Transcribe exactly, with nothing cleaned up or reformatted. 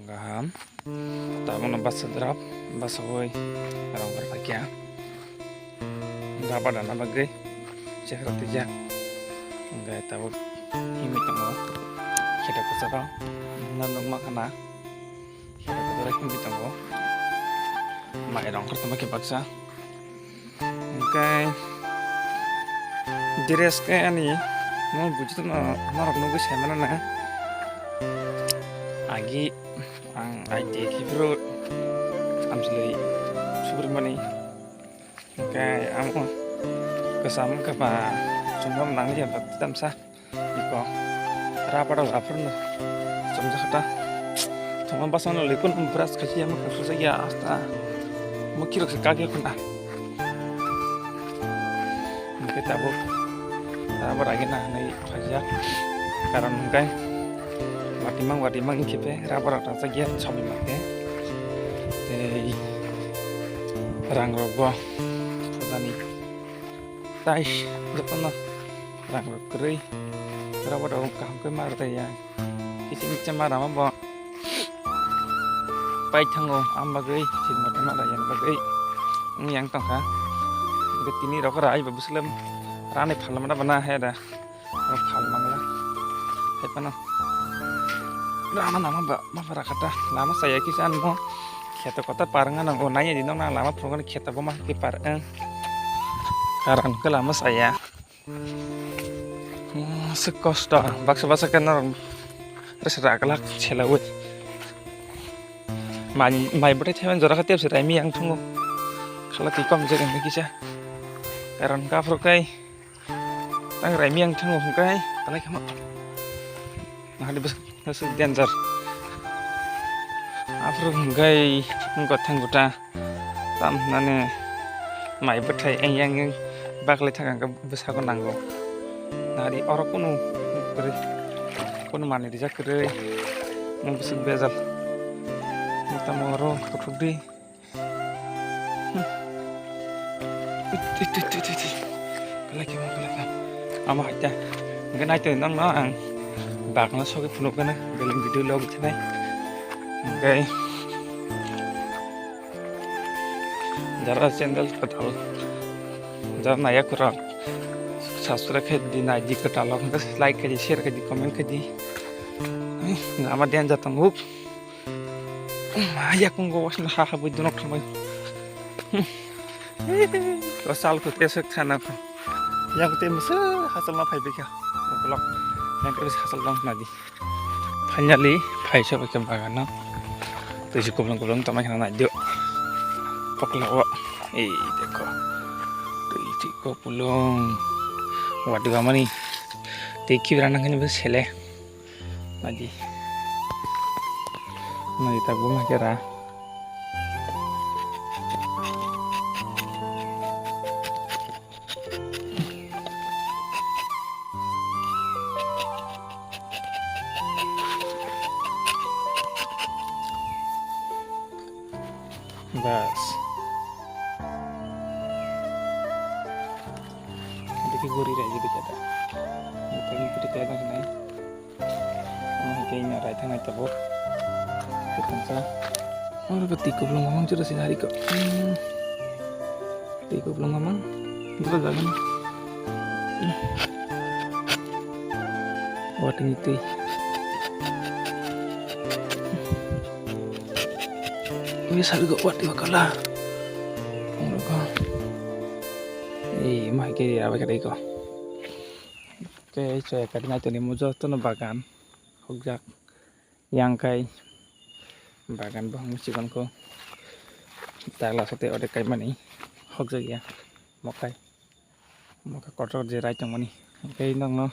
Kaham. Tabukno basa drap, basa oi rong bar paikha. Rubber dana bagwi chehra twijak. Hwnkhe tabuk himwi tongo. Kheta kwcharo. Nang nukma khana. Kheta kwcharo himwi tongo. Mai rong khe tongma khe baksa. Hwnkhe dress khe ani mo buji tongma norok nugwi sai mano na. Agi ang I T I khe phuru amchilwi subrimani. Hwnkhe amo kwcham wngkha ba chwngno nangya ba tamsa. Iko rubber rok aphuru no chumjak kha ta. Thoma bwsano lipun brush khachi yama kha sujakya asta. Mukirok se kagya khuna. Hwnkhe tabuk rubber agena hinwi phaijak. Karon hwnkhe watimang watimang hinkhe rubber rok rajak ya chomwi mangkhe. Tei rang rok bo pujani. Tai jotono rang rok kwrwi, rubber rok kaham khe ma rwya. Kiching kiching ma rama bo pai thango, am bagwi thik mothe ma rwya bagwi wng yang tongkha. Hwnkhe tini rok rai ba bwswlwm rani phalmana bana he da. Rok phal mangla. Hai phano rana nama ba ma rakha ta lama saya kisa anmo. Kheto kota par wngna nango, naiya di nokna lama phunukgani kheto bo ma khe par wng. Karan khe lama saya. Hmm, se kosto. Baksa baksa khe norok resa raglak selaui. Mai, mai bwtai thaiman jora khe tepse raimi yang thungo. Khala twi kom je kisa. Karan khe aphuru khe tang raimi yang thungo hwnkhe talai khama. Nahali bwswk danger. Aphuru hwnkhe wngkha thang guta. Tam hwnani mai bwthai eng yang eng baklai thang ang bwsako nango. Nari oro kunu kwrwi, kunu manwi rijak kwrwi. Mung bwswk bejal. Tamo oro kuthukdi. Hmm. Tui, tui, tui, tui, tui, tui. Belai khe, belai khe. Amo hai ta. Hwnkhe naitwi nokno ang bagno sogwi phunukgwna beleng video log thinai. Hwnkhe jara channel kwtal, jara naiya kwrwng subscribe khe di, nai di kwtal o, hwnkhe like khe di, share khe di, comment khe di. Ama danger tongo. Yakungo wasna ha ha bui dunok thamai. Ko sal ko te sek thana ko. Yang te mese hasal na phai bikha. Blok. Yang te mese hasal dong nadi. Finally, phai so ke bagano. Tui si kublung kublung tamai khana nai dio. Pokla o. Ei dekho. Tui si kublung. Wadu amani. Te kibra nang ni bes sele. Lagi. Lagi tak bunga kira. Bas. Dikhe guri rai dikhe ta. Dikhe ta nai. Omo hai khe ina rai thangnai tabuk. Kwthangsa. Oro khe twi kuplung mamang jora se nari kok. Hmm. Twi kuplung mamang. Jora jagan. Hmm. Watwi ni twi. Ui sari kok watwi bakala. Oro kok. Ei, mai khe abai khe dai kok. Khe chwrai kari nai toni mo jotono bagan hokjak. Yang kai bagan bo hwnwi chikon kho. Tagla sate ode kaimani hokjak ya. Mokai mokai kotor je rai tongmani. Hwnkhe nokno